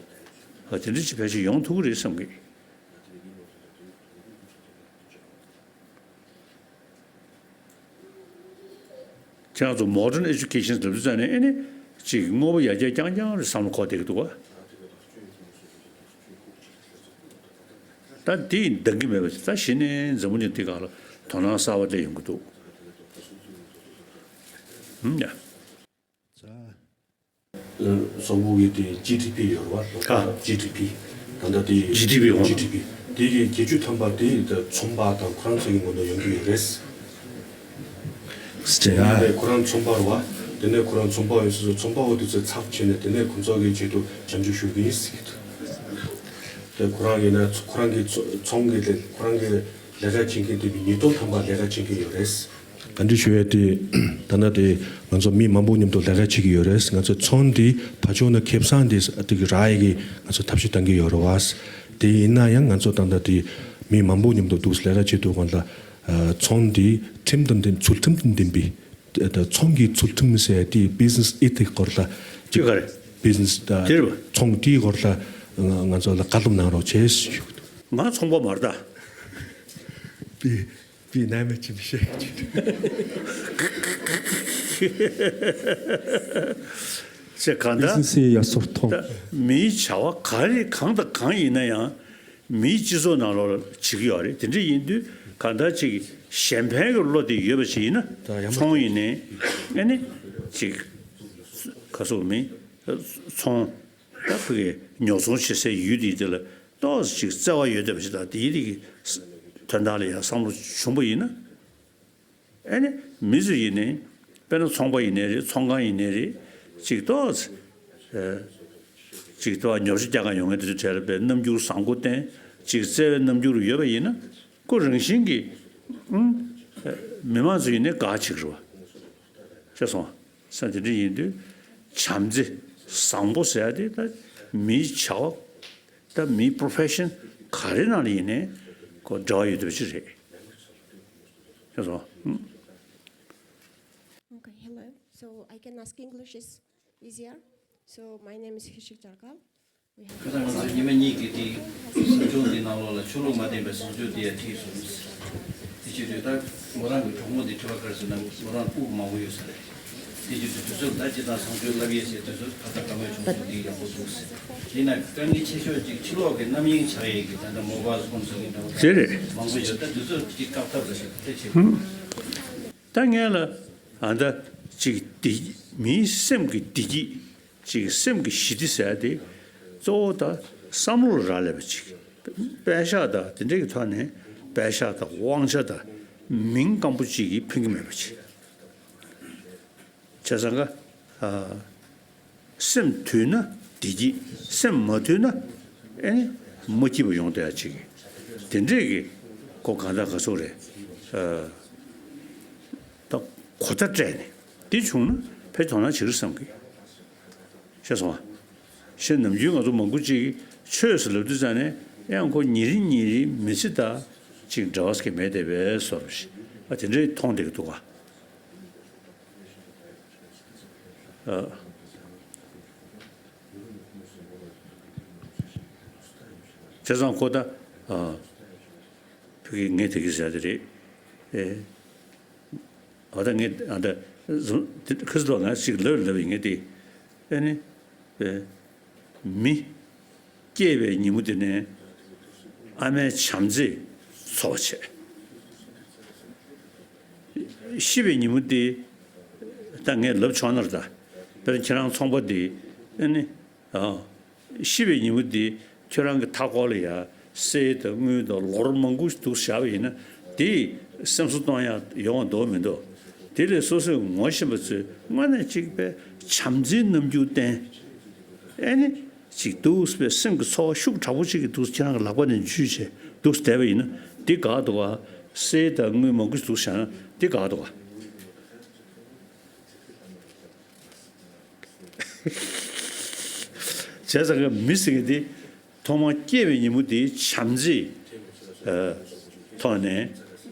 ཨ། དེ་འདྲ་ཅིག་ཕལ་ཆེར་ཡོང་ཐུབ་ཀྱི་རེད་བསམ་གི། ཁྱེད་རང་ཚོ་modern education ལབ་དུས་ཙང་ནས། ཨེ་ནི། ཅིག་དངོས་པོ་ཡར་རྒྱས་རྐྱང་རྐྱང་རེད་བསམ་བློ་འཁོར་བསྡད་ཀྱི་འདུག་ག་ད་འདི་འདང་གི་མེད་པ་ཅིག་ད་གཞི་ནས་འཛམ་བུ་གླིང་འདི་སྒང་ལ་དོ་སྣང་གསར་པ་སླེབས་ཡོང་གི་འདུག་ཧུམ་ཡ། བཟོ་བོ་གི་དེ་ཇི་ཌི་པི་ཡོད་རེད་བ། ལོ་ཁ་ཇི་ཌི་པི། ད་ལྟ་དེ་ཇི་ཌི་པི་འོང་། ཇི་ཌི་པི་དེ་གི་བརྒྱད་ཅུ་ཐམ་པ་དེ་ད་ཚོང་པ་དང་ཁོ་རང་ཚོ་གི་ངོ་ནས་ཡོང་གི་ཡོད་རེད། ཟེར་ཡ། དེ་ཁོ་རང་ཚོང་པ་རེད་བ། དེ་ནས་ཁོ་རང་ཚོང་པ་ཡོད་ས་ཚོང་པ་བོ་དེ་ཚོས་ཚབ་བྱས་ནས་དེ་ནས་ཁོ་ཚོ་གི་ཆེད་དུ་བྱམས་སྐྱོང་ཞུ་གི་ཡིན་ཟེར་གི་འདུག་དེ་ཁོ་རང་ཡིན་ན་ཁོ་རང་གི་ཚོ་ཚོང་གི་ལས་ཁོ་རང་གི་ལས་ཀ་བྱེད་མཁན་དེ་མི་ཉིས་སྟོང་ཐམ་པ་ལས་ཀ་བྱེད་མཁན་ཡོད་རེད། ག་འདྲ་ཞུ་ཡས་དེ། ད་ལྟ་དེ་ང་ཚོ་མི་མང་པོ་མཉམ་དུ་ལས་ཀ་བྱེད་ཀྱི་ཡོད་རེད། ང་ཚོ་ཚོང་འདི་ཕར་ཕྱོགས་ནས་ཁེ་བཟང་དེ་དེ་གི་རག་ཡས་ཀྱི་ང་ཚོ་ཐབས་ཤེས་གཏང་གི་ཡོད་རེད་བ། དེ་ཡིན་ན་ཡང་ང་ཚོ་ད་ལྟ་དེ་མི་མང་པོ་མཉམ་དུ་འདུག་ལས་ཀ་བྱེད་དུས་སྒང་ལ། ཨ། ཚོང་འདི་ཁྲིམས་དང་ལྡན་ཚུལ་ཁྲིམས་དང་ལྡན་པའི། ཨ། ད་ཚོང་གི་ཚུལ་ཁྲིམས་ཟེར་ཡས་དེ་business ethic སྐོར་ལ་ཅིག་ཅིག་ག་རེད། Business ད་དེ་རེད་བ། ཚོང་དེའི་སྐོར་ལ་ང་ང་ཚོ་ལ་བཀའ་སློབ་གནང་རོགས་བྱས་ཞུ་གི་འདུག་ང་ཚོང་པ་མ་རེད་ད། པི་པི་ནའི་མེད་ཅི་མི་ཤེས་ཀྱི། ཅེས་གང་ལྟར། སེམས་སེ་ཡ་སོར་ཐོང་། ད་མིའི་བྱ་བ་ག་རེ་གང་དང་གང་ཡིན་ན་ཡང་མིའི་སྤྱི་ཚོགས་ནང་ལོགས་ལ་བྱེད་ཀྱི་ཡོད་རེད། དེ་འདྲ་ཡིན་དུས་གང་ལྟར་ཅིག་གཞན་ཕན་གྱི་བློ་དེ་ཡོད་པ་ཞིག་ཡིན་ན། ད་ཡང་མ་ཚོང་ཡིན་ནའི་ཨ་ནི་ཅིག་ག་སོགས་མིན་ཚོང་། ད་ཕ་གི་ཉོ་ཚོང་བྱེད་སའི་ཡུལ་འདི་དེ་ལ་ཏོག་ཙམ་ཅིག་བརྩེ་བ་ཡོད་བསྡད་པ་ཞིག་དང་། དེའི་རིགས་ཀྱི་དོན་དག་ལ་ཡང་བསམ་བློ་བྱུང་པ་ཡིན་ན། ཨ་ནི་མི་ཚོ་ཡིན་ནའི་དཔེར་ན་ཚོང་པ་ཡིན་ནའི་རེད། ཚོང་ཁང་ཡིན་ནའི་རེད། ཅིག་ཏོག་ཙམ་ཨ་ཅིག་ཏོག་ཉོ་ཆ་རྒྱག་ག་ཡོང་མཁན་དེ་ཚོའི་གྲས་ལ་དཔེ་རྣམ་འགྱུར་བཟང་པོ་བསྟན། ཅིག་བརྩེ་བའི་རྣམ་འགྱུར་ཡོད་པ་ཡིན་ན། ཁོ་རང་བཞིན་གྱིས་ཨང་མི་མང་ཚོ་ཡིན་ནའི་དགའ་བྱེད་ཀྱི་རེད་བ། ཤེས་སོང་ང་། ས་དེ་འདྲ་ཡིན་དུས་བྱམས་བརྩེ་བཟང་པོ་ཟེར་ཡ་དེ་ད་མིའི་བྱ་བ། ད་མིའི་པོ་རོ་ཕེ་ཤན་ག་རེ་ནང་ལ་ཡིན་ནའི་ཁོ་འབྲེལ་བ་ཡོད་བསྡད་པ་ཅིག་རེད། ཤེས་སོང་ང་། Okay, hello. So I can ask English is easier. So my name is Hishik Jarkal. ཁ་སང་ང་ཚོ་ཉི་མ་གཉིས་ཀྱི་དེ་གསུང་ཆོས་འདི་ནང་ལོགས་ལ་ཆོས་ལུགས་མ་ལྡན་པའི་གསུང་ཆོས་འདི་ཡང་ཁྲིད་སོང་། དེ་བྱེད་དུས་ད་མོ་རང་གི་གྲོགས་མོ་འདི་ཁྲི་པ་དཀར་ཟེར་ན་མོ་རང་སྤུ་གུ་མང་པོ་ཡོད་ས་རེད། དེ་བྱེད་དུས་དུས་ཚོད་ད་ཅི་ད་གསུང་ཆོས་བསླབ་ཡས་ཟེར་དུས་ཚོད་ད་ད་བཀའ་མོལ་བྱུང་སོང་། འདི་ཡག་པོ་འདུག་ཟེར། ཡིན་ན་དཀའ་ངལ་ཆེ་ཤོས་ཅིག་ཕྱི་ལོགས་ཀྱི་རྣམ་གཡེང་ཆགས་ཡས་ཀྱི་ད་ལྟ་མོ་བཱལ་ཕོན་སོགས་ཀྱི་འདྲ་བོ་དེ་རེད། མང་པོ་ཡོད། ད་དུས་ཚོད་ཅིག་བཀག་ཐབས་རེ་ཞིག་དེ་བྱེད། ད་ངས་ལ་ཨ་ད་ཅིག་བདེ་མིའི་སེམས་ཀྱི་བདེ་སྐྱིད། ཅིག་སེམས་ཀྱི་ཞི་བདེ་ཟེར་ཡ་དེ་གཙོ་བོ་ད་བསམ་བློ་ལ་རག་ལས་པ་ཅིག་པད་ཤག་དང་དེ་འདྲ་གི་ཐོག་ནས་པད་ཤག་དང་དབང་ཆ་དང་མིང་སྐམ་པོ་ཅིག་གིས་ཕན་གྱི་མེད་པ་ཅིག་བྱས་ཙང་ཀ་ཨ་སེམས་དུལ་ན་བདེ་སྐྱིད། སེམས་མ་དུལ་ན་ཨེ་མ་སྐྱིད་པ་ཡོང་བསྡད་ཡ་ཅིག་དེ་འདྲས་ཀྱི་གོ་གང་ལྟར་ག་ཚོད་རེད། ཨ་ད་གོ་བརྡ་སྤྲད་ནས་དེ་བྱུང་ན་ཕལ་དོ་སྣང་བྱེད་ཀྱི་བསམ་གི། ཤེས་སོང་ང་། ཤེས། ནམ་རྒྱུན་ང་ཚོ་མང་པོ་ཅིག་ཆོས་ཟེར་ལབ་དུས་ཙང་ནས་ཡང་ཁོ་ཉིན་རེ་ཉིན་རེའི་མི་ཚེ་དང་ཅིག་འབྲེལ་བ་ཟེར་གྱི་མེད་བསྡད་པའི་བཟོ་འདྲ་ཞིག་ཨ་དེ་འདྲས་མཐོང་བསྡད་ཀྱི་འདུག་ག་ཨ། བྱས་ཙང་ཁོ་ད་ཨ། ཕ་གི་ངས་དེ་གི་ཟེར་དེ་རེད། ཨེ། ཨ་ད་ངས་ཨ་ད་ཁ་སི་ལོ་ང་ཞིག་ལབ་ལབ་ཡིན་ངས་དེ། ཨེ་ནི། ཨེ། མི། སྐྱེས་པའི་ཉིན་མོ་དེ་ནས་ཨ་མའི་བྱམས་བརྩེས་འཚོ་བ་བྱས། ཤི་བའི་ཉིན་མོ་དེ་ད་ངས་ལབ་ཆོག་ན་ར་ད། དཔེར་ན་ཁྱེད་རང་ཚོང་པ་དེ་ཨེ་ནི། ཨ། ཤི་བའི་ཉིན་མོ་དེ་ཁྱོད་རང་གི་མཐའ་འཁོར་ལ་ཡ་གསེར་དང་དངུལ་དང་ལོར་མང་པོ་ཞིག་འདུག་བཞག་པ་ཡིན་ན་དེ་སེམས་གསོ་གཏོང་ཡ་ཡོང་བ་འདུག་མི་འདུག་དེ་ལས་སོ་སོས་ངོ་ཤེས་པ་ཚོས་སྔོན་ནས་གཅིག་པའི་བྱམས་བརྩེའི་རྣམ་འགྱུར་བསྟན། ཨེ་ནི། ཅིག་འདུག་པའི་སེམས་ཀྱི་ཚོར་བ་ཤུགས་དྲག་པོ་ཅིག་གིས་འདུག་ཁྱེད་རང་གི་ལག་པ་ནས་འཇུས་བྱས་འདུག་བསྡད་པ་ཡིན་ན་འདི་དགའ་འདུག་ག་གསེར་དང་དངུལ་མང་པོ་ཞིག་འདུག་བཞག་ན་འདི་དགའ་འདུག་ག་བྱས་ཙང་གི་མི་ཟེར་མཁན་དེ་ཐོག་མར་སྐྱེས་པའི་ཉིན་མོ་དེའི་བྱམས་བརྩེའི་ཐོག་ནས་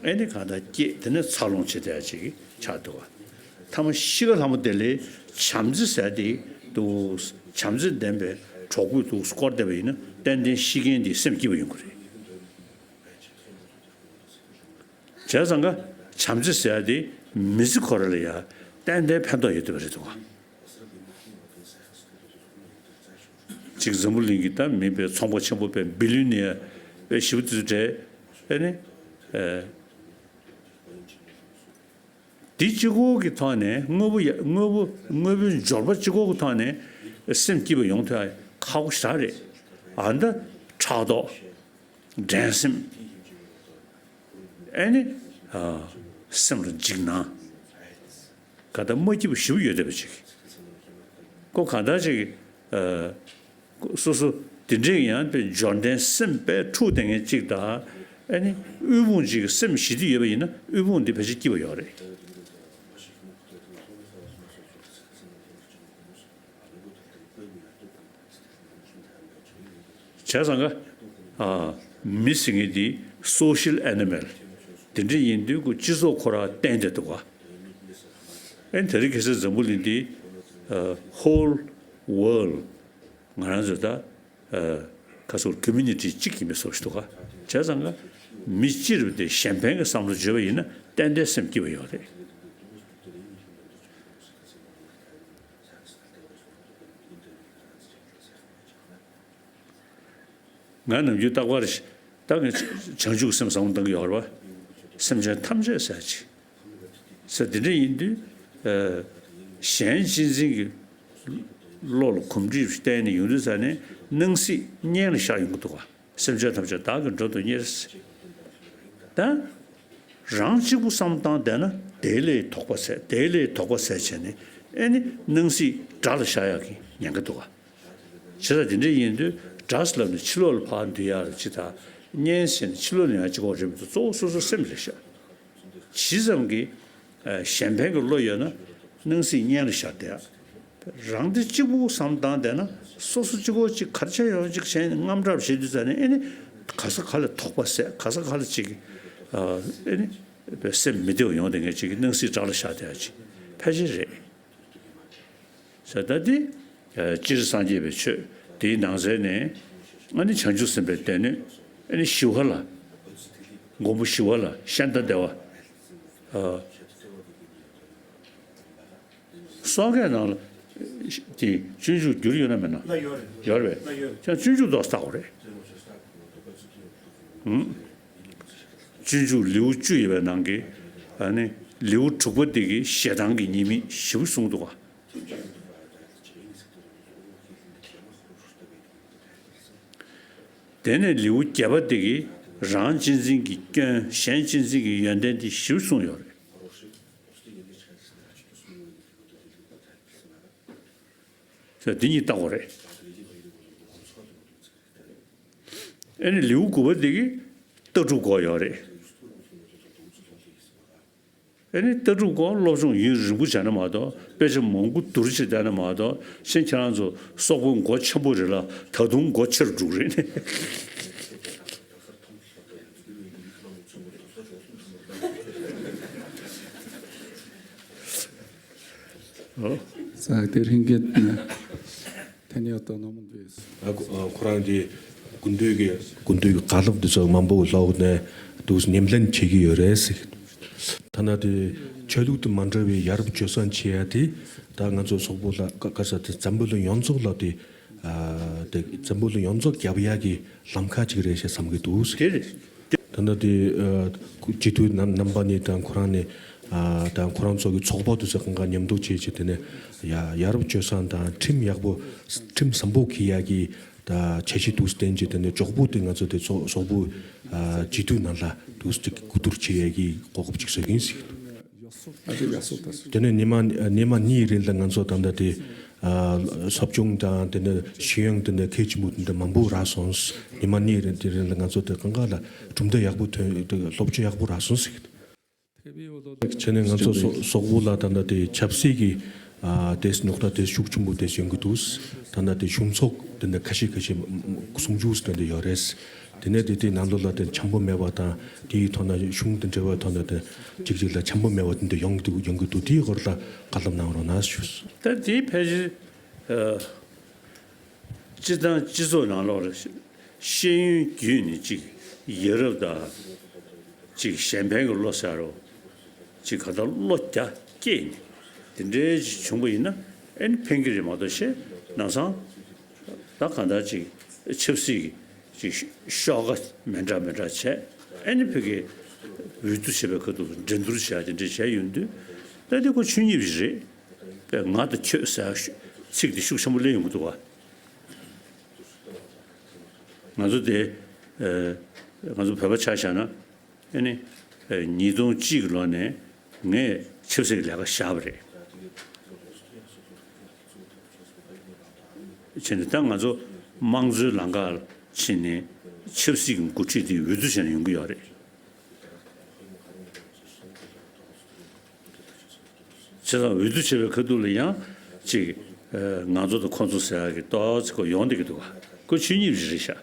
ཨེ་ནི་གང་ལྟར་སྐྱེས་དེ་ནས་འཚར་ལོངས་བྱེད་བསྡད་ཅིག་ཆགས་འདུག་ག་མཐའ་མ་ཤི་ཁ་ལྷ་མོ་བདེ་ལེགས་བྱམས་བརྩེ་ཟེར་དེ་འདུག་བྱམས་བརྩེ་ལྡན་པའི་གྲོགས་པོས་འདུག་སྐོར་བསྡད་པ་ཡིན་ན་ཏན་ཏན་ཤི་མཁན་དེ་སེམས་སྐྱིད་པོ་ཡོང་གི་རེད། བྱས་ཙང་ཀ་བྱམས་བརྩེ་ཟེར་ཡ་དེ་མི་ཚེ་ཁོ་ར་ལ་ཡ་ཏན་ཏན་ཕན་ཐོགས་ཡོད་བསྡད་པ་རེད་འདུག་ག་གཅིག་འཛམ་བུ་གླིང་གི་ད་མི་དཔེ་ཚོང་པ་ཆེན་པོ་དཔེ་བི་ལི་ཡོ་ནེ་ཡར་དཔེ་ཞེ་པོ་དེ་ཚོ་གྲས་ཨེ་ནི་ཨེ། འདི་གཅིག་པོ་གི་ཐོག་ནས་དངོས་པོ་ཡ་དངོས་པོ་དངོས་པོའི་འབྱོར་པ་གཅིག་པོ་གི་ཐོག་ནས་སེམས་སྐྱིད་པ་ཡོང་ཐུབ་ཡ་ཁག་པོ་ཞེ་དྲག་རེད། ཨ་ད་ཕྲག་དོག་འགྲན་སེམས། ཨེ་ནི། ཨ། སེམས་ལ་འཇིགས་སྣང་། ག་ད་མ་སྐྱིད་པོ་ཞེ་པོ་ཡོད་བསྡད་པ་ཅིག་ཁོ་གང་ལྟར་ཅིག་ཨ། སོ་སོ་དེ་འདྲའི་ཡང་དཔེ་འབྱོར་ལྡན་སེམས་དཔེ་འཁྲུགས་བསྡད་མཁན་ཅིག་དང་། ཨེ་ནི་དབུལ་ཕོངས་ཅིག་གི་སེམས་ཞི་བདེ་ཡོད་པ་ཡིན་ན་དབུལ་ཕོངས་འདི་ཕལ་ཆེར་སྐྱིད་པ་ཡོད་རེད། བྱས་ཙང་ཀ་ཨ། མི་ཟེར་མཁན་འདི་social animal། དེ་འདྲ་ཡིན་དུས་ཁོ་སྤྱི་ཚོགས་ཁོ་རང་བརྟེན་བསྡད་འདུག་ག་ཨེ་དེ་རིང་ཁ་སང་འཛམ་བུ་གླིང་འདི་ཨ། whole world། ང་རང་ཚོ་ད་ཨ། ཁ་སོར་community་གཅིག་ཡིན་པའི་བཟོ་ཞིག་འདུག་ག་བྱས་ཙང་ཀ་མི་སྤྱིར་དེ་གཞན་ཕན་གྱི་བསམ་བློ་བརྗོད་པ་ཡིན་ན་ཏན་ཏན་སེམས་སྐྱིད་པ་ཡོད་རེད། ང་ནམ་རྒྱུན་རྟག་པར་ད་ངས་བྱང་ཆུབ་སེམས་བཟང་པོ་བཏང་གི་ཡོད་རེད་པ། སེམས་ཅན་ཐམས་ཅད་ཟེར་ཅིག་ཟེར་དེ་འདྲ་ཡིན་དུས་ཨ། གཞན་གཅེས་འཛིན་གྱི་བློ་ལ་གོམས་འདྲིས་བསྟན་ནས་ཡོང་དུས་ཙ་ནས་སྣང་སྲིད་གཉེན་ལ་ཤར་ཡོང་གི་འདུག་ག་སེམས་ཅན་ཐམས་ཅད་བདག་གིས་མགྲོན་དུ་གཉེར། ད་རང་གཅིག་པུ་བསམ་བཏང་བསྡད་ན་དེ་ལས་དོགས་པ་ཟད་དེ་ལས་དོགས་པ་ཟད་བྱས་ནས་ཨེ་ནི་སྣང་སྲིད་དགྲ་ལ་ཤར་ཡག་གི་ཉེན་ཁ་འདུག་ག་བྱས་ཙང་དེ་འདྲ་ཡིན་དུས་དགྲ་ཟེར་ལབ་ནས་ཕྱི་ལོགས་ལ་ཕར་འདུས་ཡག་ལ་ཅི་ད་གཉེན་ཟེར་ནས་ཕྱི་ལོགས་ལ་ཡང་གཅིག་པོ་རེད་མི་འདུག་གཙོ་བོ་སོ་སོ་སེམས་རེད་ཤག་ཇི་ཙམ་གྱིས་ཨ། གཞན་ཕན་གྱི་བློ་ཡོད་ན་སྣང་སྲིད་གཉེན་ལ་ཤར་བསྡད་ཡག་རང་དེ་གཅིག་པུ་བསམ་བཏང་བསྡད་ན་སོ་སོ་གཅིག་པོ་གཅིག་གར་ཆ་ཡོང་གཅིག་བྱས་ནས་དངངས་སྐྲག་བྱེད་དུས་ཙ་ནས་ཨེ་ནི་ག་ས་ག་ལ་དོགས་པ་ཟད་ག་ས་ག་ལ་གཅིག་ཨ། ཨེ་ནི་སེམས་མི་བདེ་བ་ཡོང་བསྡད་མཁན་གཅིག་གི་སྣང་སྲིད་དགྲ་ལ་ཤར་བསྡད་ཡག་གཅིག་ཕལ་ཆེར་རེད། ཟེར་ད་འདི་སྤྱིར་སངས་རྒྱས་པའི་ཆོས་དེའི་ནང་ཚན་ནས་ཨ་ནི་བྱང་ཆུབ་སེམས་དཔའི་སྡེ་སྣོད་ཨ་ནི་ཞི་བ་ལྷ། མགོན་པོ་ཞི་བ་ལྷ་ཤཱནྟ་དེ་བ། ཨ། སངས་རྒྱས་ནང་ལ་དེ་སྤྱོད་འཇུག་བསྒྱུར་ཡོད་ན་མེད་ན། ཡོད་རེད་པས། ཡང་སྤྱོད་འཇུག་ཏོག་ཙམ་ལྟ་དགོས་རེད། ཧུམ། སྤྱོད་འཇུག་ལེའུ་བཅུ་ཡོད་པའི་ནང་གི་ཨ་ནི་ལེའུ་དྲུག་པ་དེ་གི་ཞེ་སྡང་གི་ཉེས་དམིགས་ཞིབ་གསུངས་འདུག་ག་དེ་ནས་ལེའུ་བརྒྱད་པ་དེ་གི་རང་གཅེས་འཛིན་གྱི་སྐྱོན་གཞན་གཅེས་འཛིན་གྱི་ཡོན་ཏན་དེ་ཞིབ་གསུངས་ཡོད་རེད། ཟེར་འདི་གཉིས་ལྟ་དགོས་རེད། ཨེ་ནི་ལེའུ་དགུ་པ་འདི་གི་ལྟ་གྲུབ་སྐོར་ཡོད་རེད། ཨེ་ནི་ལྟ་གྲུབ་སྐོར་སློབ་སྦྱོང་ཡུན་རིང་པོ་བྱས་ན་མ་གཏོགས་དཔེ་ཆ་མང་པོ་བསྡུར་བྱས་བལྟས་ན་མ་གཏོགས་ཤེས་ཁྱེད་རང་ཚོ་སོག་པོའི་མགོ་ཆེན་པོ་རེད་ལ་ད་དུང་མགོ་ཆེར་འགྲོ་གི་རེད། ཨོ། ས་དེ་རིང་གི་ཐན་ཡོད་དོ་ནོ་མོ་འདུས། ཨ་ཁོ་ཨ་ཁོ་རང་གི་དགུན་དུས་ཀྱི་དགུན་དུས་ཀྱི་བཀའ་སློབ་འདི་ཚོ་མང་པོ་ཀློག་ནས་ འདུག་ཉམས་ལེན་བྱེད་ཀྱི་ཡོད་རེད་ཟེར། ཐ་ན་དེ་ཆོས་ལུགས་དང་མ་འབྲེལ་བའི་ཡ་རབས་སྤྱོད་བཟང་བྱེད་ཡ་དེ་ད་ང་ཚོ་སོག་པོ་ལ་ཀ་ཀ་ས་དེ་འཛམ་བུ་གླིང་ཡོངས་རྫོགས་ལ་དེ་ཨ་དེ་འཛམ་བུ་གླིང་ཡོངས་རྫོགས་རྒྱབ་ཡ་གི་ལམ་ཁ་ཅིག་རེད་ཞེས་བསམ་གྱི་འདུག་དེ་རེད། ད་ལྟ་དེ་ཨ་སྤྱི་འཐུས་རྣམ་རྣམ་པ་གཉིས་དང་ཁོ་རང་ནས་ཨ་དང་ཁོ་རང་ཚོ་གི་ཚོགས་པ་དེ་ཚོ་གང་ག་མཉམ་དུ་བྱས་བྱས་དེ་ནས་ཡ་ཡ་རབས་སྤྱོད་བཟང་དང་ཁྲིམས་ཡག་པོ་ཁྲིམས་བཟང་པོ་འཁྱེར་ཡ་གི་ད་བྱས་རྗེས་འདུག་བསྟན་རྗེས་དེ་ནས་མགྱོགས་པོ་དེ་ང་ཚོ་དེ་ཚོ་སོག་པོ་ཨ་སྤྱི་འཐུས་ནང་ལ་འདུག་ཅིག་གོ་བསྡུར་བྱེད་ཡས་ཀྱི་གོ་སྐབས་ཅིག་བཟོ་གི་ཡིན་ཟེར། དེ་ནས་ཉི་མ་ཉི་མ་གཉིས་རིང་ལ་ང་ཚོ་ད་ལྟ་དེ་ཨ་ཟབ་སྦྱོང་དང་དེ་ནས་ཤེས་ཡོན་དེ་འདྲ་གལ་ཆེན་པོ་དེ་འདྲ་མང་པོ་རག་སོང་། ཉི་མ་གཉིས་རིང་དེ་རིང་ལ་ང་ཚོ་དེ་གང་ག་ལ་གྲུབ་འབྲས་ཡག་པོ་ཐོན། དེ་སློབ་སྦྱོང་ཡག་པོ་རག་སོང་ཟེར། བྱས་ནས་ང་ཚོ་སོག་སོག་པོ་ལ་ད་ལྟ་དེ་ཆབ་སྲིད་ཀྱི་ཨ་དེ་རྙོག་དྲ་དེ་ཤུགས་ཆེན་པོ་དེ་ཡོང་གི་འདུག་ད་ལྟ་དེ་གཞུང་ཚོགས་དེ་འདྲ་ཁ་ཤས་ཁ་ཤས་སུམ་ཅུ་ཙམ་དེ་ཡོད་རེད། དེ་ནས་དེ་དེའི་ནང་ལོགས་ལ་དེ་འཆམ་པོ་མེད་པ་དང་དེའི་ཐོག་ན་གཞུང་དང་འབྲེལ་བའི་ཐོག་ན་དེ་གཅིག་གཅིག་ལ་འཆམ་པོ་མེད་པ་དེ་འདྲ་ཡོང་གི་འདུག་ཡོང་གི་འདུག་དེའི་སྐོར་ལ་བཀའ་སློབ་གནང་རོགས་གནང་ཞུ། ད་དེའི་ཕལ་ཆེར་ཨ། སྤྱི་བཏང་སྤྱི་ཚོགས་ནང་ལོགས་ལ་ཤེས་ཡོན་བརྒྱུད་ནས་ཅིག་ཡ་རབས་དང་ཅིག་གཞན་ཕན་གྱི་བློ་ཟེར་རོ། ཅིག་ག་ད་བློ་རྒྱ་སྐྱེད་ནས་དེ་འདྲའི་ཅིག་བྱུང་བ་ཡིན་ན་ཨེ་ནི་ཕན་གྱི་རེད་མ་གཏོགས་ཤེས་ནང་སང་ད་གང་ལྟར་ཅིག་ཆབ་སྲིད་ཀྱི་ཅིག་ཤོག་ཁ་མི་འདྲ་མི་འདྲ་བྱས་ཨེ་ནི་ཕ་གིའི་འོས་བསྡུ་བྱེད་པའི་ཁ་ཐུག་འགྲན་བསྡུར་བྱས་དེ་འདྲ་བྱས་ཡོང་དུས་ད་འདི་ཁོ་ཆོས་ཉིད་ཞིག་རེད། པས་ང་དང་ཁྱོད་ཟེར་ཚིག་དེ་ཤུགས་ཆེན་པོ་སླེབས་ཡོང་གི་འདུག་བ། ང་ཚོ་དེ་ཨ་ང་ཚོ་བོད་པ་ཆ་བཞག་ན་ཨ་ནི་ཨ་ཉིས་སྟོང་གཅིག་གི་ལོ་ནས་ངས་ཆབ་སྲིད་ཀྱི་ལས་ཀ་བཞག་པ་རེད། བྱས་ནས་ད་ང་ཚོ་དམངས་གཙོའི་ལམ་ཁར་ཕྱིན་ནས་ཆབ་སྲིད་ཀྱི་འགོ་ཁྲིད་དེ་འོས་བསྡུ་བྱས་ནས་ཡོང་གི་ཡོད་རེད། བྱས་ཙང་འོས་བསྡུ་བྱེད་པའི་ཁ་ཐུག་ལ་ཡང་ཅིག་ཨ་ང་ཚོ་དང་ཁོ་ཚོ་ཟེར་ཡག་གི་ཏོག་ཙམ་ཁོ་ཡོང་བསྡད་ཀྱི་འདུག་བ། ཁོ་ཆོས་ཉིད་རེད་ཤག་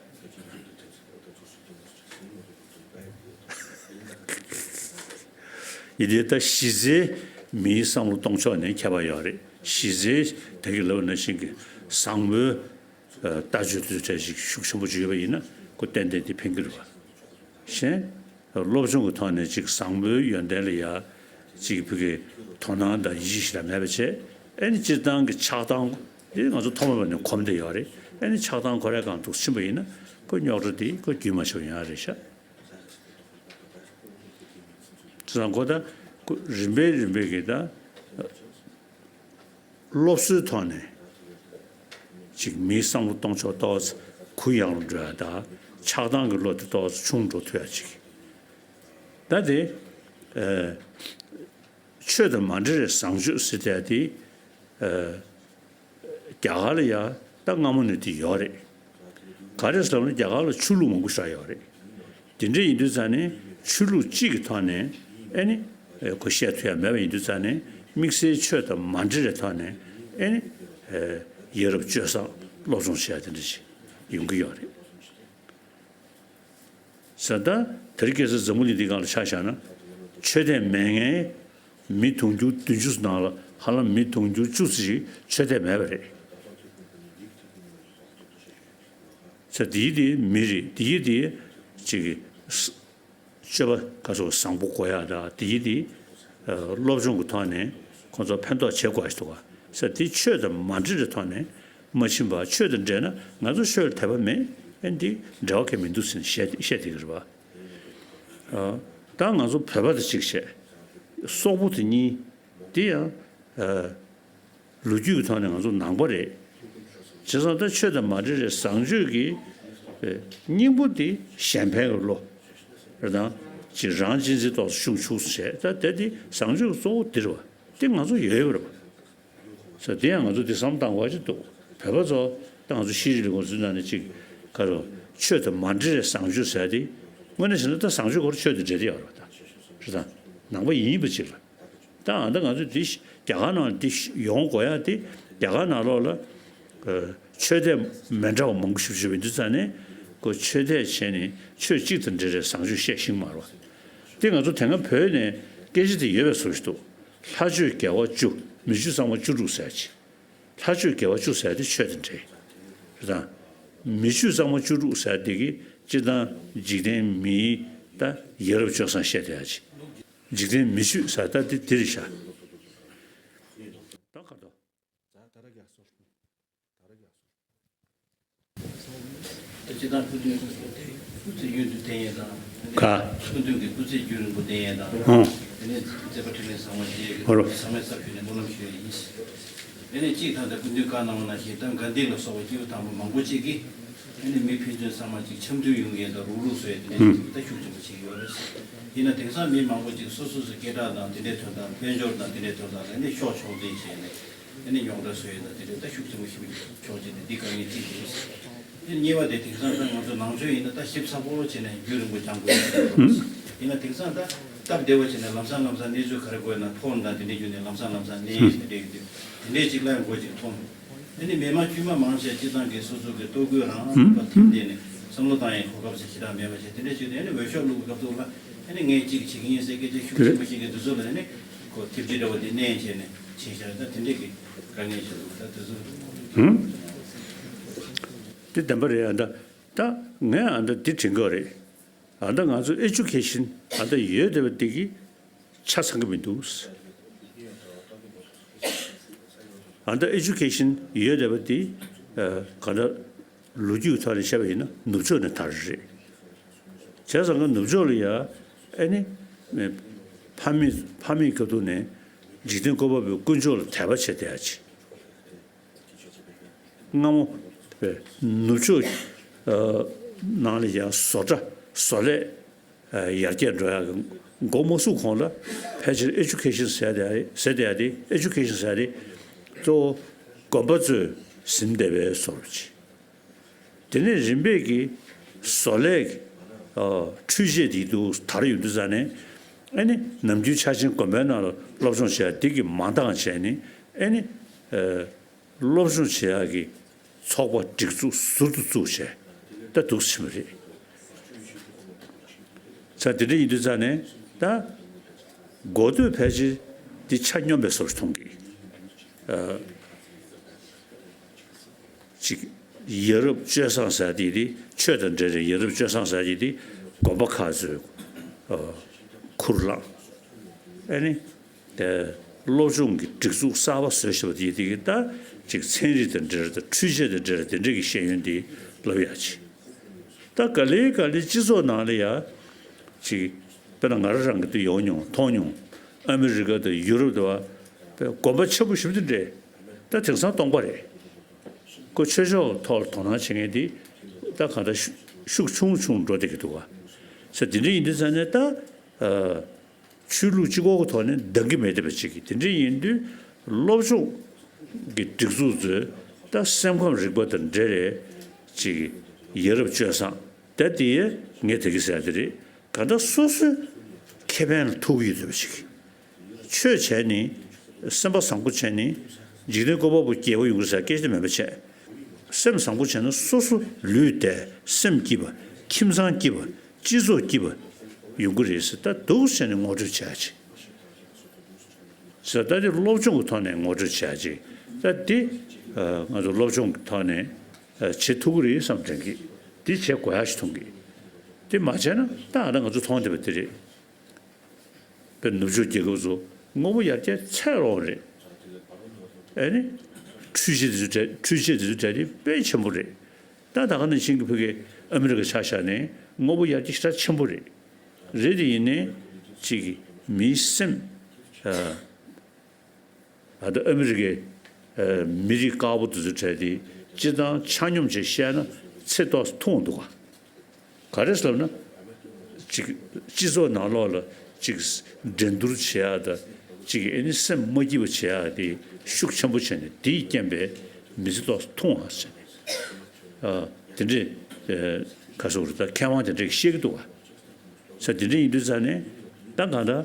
ཡིན་དུས་ད་གཞི་རྩའི་མིའི་བསམ་བློ་གཏོང་ཕྱོགས་ནས་ཁྱད་པར་ཡོད་རེད། གཞི་རྩའི་ད་གིན་ལབ་ནང་བཞིན་གྱི་བཟང་མོའི་ཨ་ལྟ་སྤྱོད་དེ་འདྲ་ཞིག་ཤུགས་ཆེན་པོ་ཅིག་ཡོད་པ་ཡིན་ན་ཁོ་ཏན་ཏན་དེ་ཕན་གྱི་རེད་བ། གཞན། སློབ་སྦྱོང་གི་ཐོག་ནས་ཅིག་བཟང་པོའི་ཡོན་ཏན་ལ་ཡ་ཅིག་ཕ་གི་དོ་སྣང་དང་ཡིད་ཆེས་ཞེ་དྲག་མེད་པ་བྱས། ཨེ་ནི་སྤྱིར་བཏང་གི་ཆགས་སྡང་འདི་ང་ཚོ་ཐོག་མ་བར་ནས་གོམས་བསྡད་ཡོད་རེད། ཨེ་ནི་ཆགས་སྡང་ཁོ་རའི་སྒང་དུ་ཕྱིན་པ་ཡིན་ན་ཁོ་རྙོག་དྲ་འདི་ཁོ་རྒྱུན་མ་ཆད་པ་ཡོང་ཡ་རེད་ཤག་བྱས་ཙང་ཁོ་ད་ཁོ་རིམ་པས་རིམ་པས་ཀྱི་ད། སློབ་གསོའི་ཐོག་ནས་ཅིག་མིའི་བསམ་བློ་གཏོང་ཕྱོགས་ཏོག་ཙམ་གུ་ཡངས་རུ་འགྲོ་ཡ་དང་ཆགས་སྡང་གི་བློ་དེ་ཏོག་ཙམ་ཆུང་འགྲོ་ཐུབ་ཡ་ཅིག་ད་དེ་ཨ་ཆོས་དང་མ་འབྲེལ་བའི་བཟང་སྤྱོད་ཟེར་བསྡད་དེ་ཨ་རྒྱ་གར་ལ་ཡ་ད་སྔ་མོ་ནས་དེ་ཡོད་རེད། ག་རེ་ཟེར་ན་རྒྱ་གར་ལ་ཆོས་ལུགས་མང་པོ་ཞིག་ཡོད་རེད། དེ་འདྲ་ཡིན་དུས་ཙང་ནས་ཆོས་ལུགས་གཅིག་གི་ཐོག་ནས་ཨེ་ནི་ཨེ་ཁོ་བཤད་ཐུབ་ཡ་མེད་པ་ཡིན་དུས་ཙང་ནས་དམིགས་བསལ་ཆོས་དང་མ་འབྲེལ་བའི་ཐོག་ནས་ཨེ་ནི་ཨེ་ཡ་རབས་སྤྱོད་བཟང་སློབ་སྦྱོང་བྱེད་ཡ་དེ་འདྲ་ཞིག་ཡོང་གི་ཡོད་རེད། ས་ད་དེ་རིང་ཁ་སང་འཛམ་བུ་གླིང་འདིའི་སྒང་ལ་ཆ་བཞག་ན་ཆོས་དད་མེད་མཁན་མི་དུང་ཕྱུར་བདུན་ཅུ་ནང་ལ་ཧ་ལམ་མི་དུང་ཕྱུར་བཅུ་ཙམ་ཞིག་ཆོས་དད་མེད་པ་རེད། ས་དེའི་དེ་མི་རེད། དེའི་དེ་ཅིག་གི་ས་སྤྱོད་པ་ག་ཚོད་བཟང་པོ་དགོས་ཡག་དང་དེའི་དེ་ཨ་སློབ་སྦྱོང་གི་ཐོག་ནས་ཁོང་ཚོ་ཕན་ཐོགས་བྱེད་དགོས་ཞིག་འདུག་ག་ས་དེ་ཆོས་དང་མ་འབྲེལ་བའི་ཐོག་ནས་མ་ཕྱིན་པ། ཆོས་དང་འབྲེལ་ན་ང་ཚོ་ཆོས་ལ་དད་པ་མེད། ཨེ་འདི་འབྲེལ་བ་གང་ཡང་མི་འདུག་ཟེར་ནས་བཤད་བཤད་བསྡད་ཀྱི་རེད་པ། ཨ་ད་ང་ཚོ་བོད་པ་དང་གཅིག་བྱས། སོག་པོ་དེ་གཉིས་དེ་ཡང་ཨ་ལོ་རྒྱུས་ཀྱི་ཐོག་ནས་ང་ཚོ་ནང་པ་རེད། བྱས་ཙང་ད་ཆོས་དང་མ་འབྲེལ་བའི་བཟང་སྤྱོད་ཀྱི་ཨ་སྙིང་པོ་དེ་གཞན་ཕན་གྱི་བློ་རེད་དང་། ཅིག་རང་གཅེས་འཛིན་ཏོག་ཙམ་ཤུགས་ཆུང་ཙམ་བྱས། ད་དེ་དེ་བཟང་སྤྱོད་ཀྱི་གཙོ་བོ་འདི་རེད་པ། དེ་ང་ཚོ་ཡོད་ཡོད་རེད་པ། ས་དེ་ཡང་ང་ཚོ་འདི་བསམ་བློ་བཏང་དགོས་ཀྱི་འདུག་བོད་པ་ཚོ་ད་ང་ཚོ་ཤེས་རིག་ལས་ཁུངས་ཚོའི་ནང་ནས་ཅིག་ག་རེ་ཆོས་དང་མ་འབྲེལ་བའི་བཟང་སྤྱོད་ཟེར་དེ། དངོས་གནས་བྱས་ན་ད་བཟང་སྤྱོད་སྐོར་ཆོས་དང་འབྲེལ་བསྡད་ཡོད་རེད་པ། ད་རེད་ད། ནང་པ་ཡིན་པ་ཅིག་ལ། ད་ཨ་ད་ང་ཚོ་འདི་རྒྱ་གར་ནང་འདི་ཡོང་དགོས་ཡ་དེ་རྒྱ་གར་ནང་ལོགས་ལ་ཆོས་དད་མི་འདྲ་བ་མང་པོ་ཞིག་ཞིག་ཡོད་དུས་ཙང་ནས་ཁོ་ཆོས་དད་བྱས་ནས་ཆོས་གཅིག་དང་འབྲེལ་བའི་བཟང་སྤྱོད་བཤད་ཤེས་ཀྱི་མ་རེད་པ། དེ་ང་ཚོ་དེ་སྔ་བོད་ནས་སྐད་ཆ་དེ་ཡོད་པའི་བཟོ་ཞིག་འདུག་ལྷ་ཆོས་དགེ་བ་བཅུ། མི་ཆོས་གཙང་མ་བཅུ་དྲུག་ཟེར་ཅིག་ལྷ་ཆོས་དགེ་བ་བཅུ་ཟེར་དེ་ཆོས་དང་འབྲེལ་རེད་དང་། མི་ཆོས་གཙང་མ་བཅུ་དྲུག་ཟེར་དེ་གི་སྤྱིར་བཏང་འཇིག་རྟེན་མིའི་ ད་ཡ་རབས་སྤྱོད་བཟང་བཤད་བསྡད་ཡ་ཅིག་འཇིག་རྟེན་མི་ཆོས་ཟེར་ད་འདི་འདི་རེད་ཤག་ད་ག་རེ་དོ། སྤྱི་བཏང་སྐུ་མདུན་སྐུ་ཚེ་རྒྱུན་དུ་བརྟན་ཡས་དང་། ག་སྐུ་མདུན་གྱི་སྐུ་ཚེ་རྒྱུན་རིང་པོ་བརྟན་ཡས་དང་། ཨང་། དེ་ནས་མཛད་པ་འཕྲིན་ལས་བཟང་བ་ཞིག་ཨོ་རོ། ཚང་མའི་ས་ཕུད་ནས་སྨོན་ལམ་ཞུ་ཡས་ཡིན། དེ་ནས་གཅིག་ད་ལྟ་སྐུ་མདུན་བཀའ་གནང་བ་ནང་བཞིན་ད་གྷན་དྷི་ལ་སོགས་པ་སྐྱེས་བུ་དམ་པ་མང་པོ་ཅིག་གིས་དེ་ནས་མི་ཕན་ཚུན་ཚང་མ་ཅིག་འཆམ་མཐུན་ཡོང་ཡས་དང་རུག་རུག་བཟོ་ཡས་དེ་ནས་ཨུམ་ཅིག་ད་ཤུགས་ཆེན་པོ་བྱེད་ཀྱི་ཡོད་རེད། ཡིན་ན་དེང་སང་མི་མང་པོ་ཅིག་སོ་སོ་སོའི་སྐད་གྲགས་དང་དེ་འདྲའི་དོན་དག་དཔལ་འབྱོར་དང་དེ་འདྲའི་དོན་དག་ལ་ནི་ཤོག་ཕྱོགས་འཛིན་བྱས་ནས། ཨ་ནི་རྙོག་དྲ་བཟོ་ཡས་དང་དེ་འདྲའི་ད་ཤུགས་ཆེན་པོ་ཞིག་ཕྱོགས་གཅིག་ནས་འདི་དཀའ་ངལ་གཅིག་ཡིན། ཨ་ནི་གཉིས་པ་དེ་དེང་སང་ད་ང་ཚོ་ནང་ཆོས་ཡིན་ན་ད་ཞིབ་ཚགས་པོ་བྱས་ནས་རྒྱུན་རིང་པོ་སྦྱང་དགོས་ཡོད། ཡིན་ན་དེང་སང་ད་སྟབས་བདེ་བོ་བྱས་ནས་ལམ་སང་ལམ་སང་གནས་ཚུལ་ག་རེ་དགོས་ན་ཕོན་དང་དེ་འདྲའི་བརྒྱུད་ནས་ལམ་སང་ལམ་སང་གནས་ཡས་དེ་འདྲའི་ཡོད་དུས་དེ་འདྲའི་གཅིག་ལ་ཡང་མགོ་གཅིག་འཐོམས། ཨ་ནི་མི་མང་དཀྱུས་མ་མང་ཆེ་སྤྱི་བཏང་གི་སོ་སོ་གི་ལྟོ་གོས་རང་ལ་ཐིམ་བསྡད་ནས་བསམ་བློ་བཏང་ཡས་གོ་སྐབས་ཟེར་ཞེ་དྲག་མེད་པ་བྱས་དེ་འདྲའི་བྱས་ཏེ་ཨ་ནི་འོས་ཤོག་བླུགས་སྐབས་དུ་ལ་ཨ་ནི་ངས་གཅིག་བྱེད་ཀྱི་ཡིན་ཟེར་སྐད་ཆ་ཤུགས་ཆེན་པོ་བཤད་མཁན་དེ་ཚོ་ལ་ཨ་ནི་ཁོ་ཐེབས་ཀྱི་འདྲ་བོ་དེ་མནན་བྱས་ནས། ཕྱིན་ཤག་ད་དེ་འདྲས་ཀྱི་དཀའ་ངལ་ཞིག་འདུག་ད་དེ་ཚོ། ཧུམ། དེ་བདེན་པ་རེད་ཨ་ད། ད་ངས་ཨ་ད་འདི་དྲན་གྱི་རེད། ཨ་ད་ང་ཚོ་ཨེ་ཇུ་ཁེ་ཤིན་ཨ་ད་ཡོད་བསྡད་པ་འདི་གི་ཆ་ཚང་གི་མི་འདུག་ཨ་ད་ཨེ་ཇུ་ཁེ་ཤིན་ཡོད་བསྡད་པ་འདི་ག་ད་ལོ་རྒྱུས་ཐོག་ནས་བཤད་པ་ཡིན་ན་ནུབ་ཕྱོགས་ནས་དར་རེད། བྱས་ཙང་ང་ནུབ་ཕྱོགས་ལ་ཡ་ཨ་ནི་ཕ་མེས་ཕ་མེས་སྐབས་དུས་ནས་འཇིག་རྟེན་བཀོད་པ་པོའི་དཀོན་མཆོག་ལ་དད་པ་བྱས་བསྡད་ཡ་ཅིག་སྔ་མོ་ནུབ་ཕྱོགས་ནང་ལ་ཡང་བཟོ་གྲྭ་བཟོ་ལས་ཡར་རྒྱས་འགྲོ་ཡག་གི་འགོ་མ་ཚུགས་གོང་ལ་ཕལ་ཆེར་ཨེ་ཇུ་ཁེ་ཤིན་ཟེར་ཡ་དེ་ཟེར་ཡ་དེ་ཨེ་ཇུ་ཁེ་ཤིན་ཟེར་ཡ་དེ་གཙོ་བོ་དགོན་པ་ཚོས་ཟིན་བསྡད་པའི་བཟོ་འདྲ་ཅིག་དེ་ནས་རིམ་པས་ཀྱིས་བཟོ་ལས་ཀྱི་འཕྲུལ་ཆས་དེ་དུ་དར་ཡོང་དུས་ཙ་ནས་ཨ་ནི་ནམ་རྒྱུན་ཆ་ཆེན་དགོན་པའི་ནང་ལ་སློབ་སྦྱོང་བྱས་དེ་གི་མ་འདང་བྱས་ནས་ཨ་ནི། སློབ་སྦྱོང་བྱེད་ཡག་གི་ཚོགས་པ་སྒྲིག་འཛུགས་ཟུར་དུ་བཙུགས་བྱས་ད་འདུག་ཕྱིན་པ་རེད། ས་དེ་འདྲ་ཡིན་དུས་ཙང་ནས་ད་འགོ་སྟོད་ཕལ་ཆེར་འདི་ཆ་སྙོམས་པའི་བཟོ་འདྲ་མཐོང་གི་ཅིག་ཡ་རབས་སྤྱོད་བཟང་ཟེར་དེ་དེ་ཆོས་དང་འབྲེལ་བའི་ཡ་རབས་སྤྱོད་བཟང་ཟེར་དེ་དེ་དགོན་པ་ཁག་ཚོས་ཁུར་བླངས་ཨ་ནི། སློབ་སྦྱོང་གི་སྒྲིག་འཛུགས་གསར་པ་བཟོས་བཞག་པ་དེ་དེ་གི་ད་ཅིག་ཚན་རིག་དང་འབྲེལ་བ་དང་འཕྲུལ་ཆས་དང་འབྲེལ་བ་དེ་འདྲས་ཀྱི་ཤེས་ཡོན་དེ་སློབ་ཡག་ཅིག་ད་ག་ལེ་ག་ལེ་སྤྱི་ཚོགས་ནང་ལ་ཡ་ཅིག་དཔེར་ན་ང་རང་རང་གི་དུ་ཡོང་མྱོང་མཐོང་མྱོང་ཨ་མི་རི་ཀ་དང་ཡུ་རོབ་དུ་བ་དགོན་པ་ཆེན་པོ་ཞིག་དེ་འདྲས་ད་དེང་སང་སྟོང་པ་རེད། ཁོ་ཆོས་ཕྱོགས་ཐོག་ལ་དོ་སྣང་བྱེད་མཁན་དེ་ད་གང་ལྟར་ཤུགས་ཆུང་ཆུང་འགྲོ་བསྡད་ཀྱི་འདུག་བ། ས་དེ་འདྲས་ཡིན་དུས་ཙང་ནས་ད། ཆོས་ལུགས་གཅིག་པོ་གི་ཐོག་ནས་འདང་གི་མེད་བསྡད་པ་ཅིག་གིས་དེ་འདྲ་ཡིན་དུས་སློབ་སྦྱོང་གི་སྒྲིག་འཛུགས་ཚོས་ད་སེམས་ཁམས་རིག་པ་དང་འབྲེལ་བའི་ཅིག་ཡ་རབས་སྤྱོད་བཟང་ད་དེ་ངས་དེ་གི་ཟེར་དེ་རེད་གང་ལྟར་སོ་སོའི་ཁེ་ཕན་ལ་ཐུག་གི་ཡོད་བསྡད་པ་ཅིག་ཆོས་བྱས་ནི་སེམས་པ་བཟང་པོ་བྱས་ནི་འཇིག་རྟེན་བཀོད་པ་པོ་རྒྱལ་པོ་ཡོང་གི་ཟེར་སྐད་ཆ་དེ་མེད་པ་བྱས། སེམས་བཟང་པོ་བྱས་ན་སོ་སོ་ལུས་བདེ་སེམས་སྐྱིད་པ་ཁྱིམ་ཚང་སྐྱིད་པ་སྤྱི་ཚོགས་སྐྱིད་པ་ཡོང་གི་རེད་ཟེར་ད་འདུག་བྱས་ནས་ངོ་སྤྲོད་བྱ་ཅིག་ཟེར་ད་དེ་སློབ་སྦྱོང་གི་ཐོག་ནས་ངོ་སྤྲོད་བྱ་ཅིག་ད་དེ་ང་ཚོ་སློབ་སྦྱོང་གི་ཐོག་ནས་བྱེད་ཐུབ་ཀྱི་རེད་བསམ་དྲན་གི་དེ་བྱེད་དགོས་ཡག་ཞིག་མཐོང་གི་དེ་མ་བྱས་ན་ད་ཨ་ད་ང་ཚོ་མཐོང་བསྡད་པ་དེ་རེད། དཔེར་ནུབ་ཕྱོགས་རྒྱལ་ཁབ་ཚོ་དངོས་པོ་ཡར་རྒྱས་ཚད་ལོངས་རེད། ཨེ་ནི། འཕྲུལ་ཆས་དེ་ཚོ་གྲས་འཕྲུལ་ཆས་དེ་ཚོ་གྲས་དེ་དཔེ་ཆེན་པོ་རེད། ད་ད་ག་ནང་བཞིན་གྱི་ཕ་གི་ཨ་མི་རི་ཀ་ཆ་བཞག་ནས་དངོས་པོ་ཡར་རྒྱས་ཞེ་དྲག་ཆེན་པོ་རེད། རེད་དེ་ཡིན་ནའི་གཅིག་གི་མིའི་སེམས། ཨ་ད་ཨ་མི་རི་ཀའི་མི་རིགས་དཀར་པོ་དེ་ཚོ་གྲས་དེ་སྤྱིར་བཏང་ཆ་སྙོམས་བྱས་བཤད་ན་ཚེ་ཏོག་ཙམ་ཐུང་འདུག་ག་ག་རེ་ཟེར་ལབ་ན། ཅིག་སྤྱི་ཚོགས་ནང་ལོགས་ལ་ཅིག་འགྲན་བསྡུར་བྱེད་ཡག་དང་ཅིག་ཨེ་ནི་སེམས་མ་སྐྱིད་པ་བྱེད་ཡག་དེ་ཤུགས་ཆེན་པོ་བྱས་ནས་དེའི་རྐྱེན་པས་མི་ཚེ་ཏོག་ཙམ་ཐུང་བ་ཟེར་ནས། ཨ་དེ་འདྲས་ཁ་སོགས་རེད་ད་མཁས་དབང་དེ་འདྲས་བཤད་ཀྱི་འདུག་ག་ས་དེ་འདྲས་ཡིན་དུས་ཙང་ནས་ད་གང་ལྟར་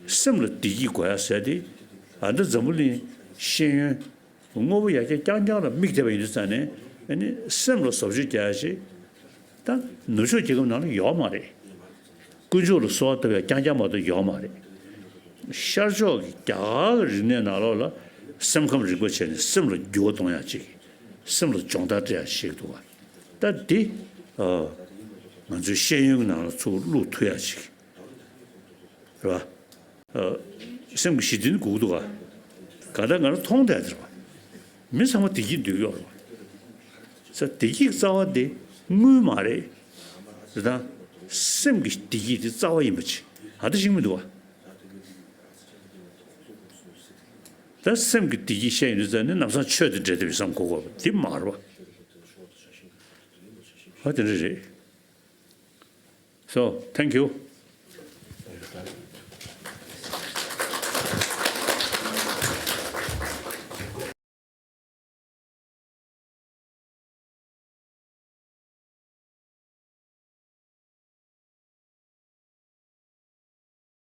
སེམས་ལ་བདེ་སྐྱིད་དགོས་ཡག་ཟེར་དེ་ཨ་ད་འཛམ་བུ་གླིང་ཤེས་ཡོན། དངོས་པོ་ཡར་རྒྱས་རྐྱང་རྐྱང་ལ་དམིགས་བསྡད་པ་ཡིན་དུས་ཙང་ནས་ཨ་ནི་སེམས་ལ་བཟོ་བཅོས་རྒྱག་ཡ་ཞིག་ད་ནུབ་ཕྱོགས་རྒྱལ་ཁབ་ནང་ལ་ཡོད་མ་རེད། དཀོན་མཆོག་ལ་གསོལ་བ་བཏབ་ཡ་རྐྱང་རྐྱང་མ་གཏོགས་ཡོད་མ་རེད། ཤར་ཕྱོགས་ཀྱི་རྒྱ་གར་གྱི་རིག་གནས་ནང་ལོགས་ལ་སེམས་ཁམས་རིག་པ་བྱས་ནས་སེམས་ལ་འགྱུར་བ་གཏོང་ཡ་ཅིག་སེམས་ལ་སྦྱོང་བརྡར་སྤྲད་ཡ་ཞིག་འདུག་ག་ད་འདི་ཨ་ ང་ཚོའི་ཤེས་ཡོན་གྱི་ནང་ལ་ཚུར་བླུག་ཐུབ་ཡ་ཅིག་རེད་པ། ཨ། སེམས་ཀྱི་ཞི་བདེ་ནི་དགོས་ཀྱི་འདུག་ག་ག་ད་ང་རང་མཐོང་བསྡད་དེ་རེད་པ། མི་ཚང་མ་བདེ་སྐྱིད་འདོད་ཀྱི་ཡོད་རེད་པ། ས་བདེ་སྐྱིད་རྩ་བ་དེ་དངུལ་མ་རེད། རེད་དང་། སེམས་ཀྱི་བདེ་སྐྱིད་དེ་རྩ་བ་ཡིན་པ་ཅིག་ཨ། ད་ཤེས་ཀྱི་མི་འདུག་ག་ད་སེམས་ཀྱི་བདེ་སྐྱིད་བཤད་ཡོང་དུས་ཙང་ནི་ལམ་སང་ཆོས་དང་འབྲེལ་བསྡད་པའི་བསམ་དགོས་པ་དེ་མ་རེད་པ། ཨ། དེ་འདྲ་རེད། So, thank you.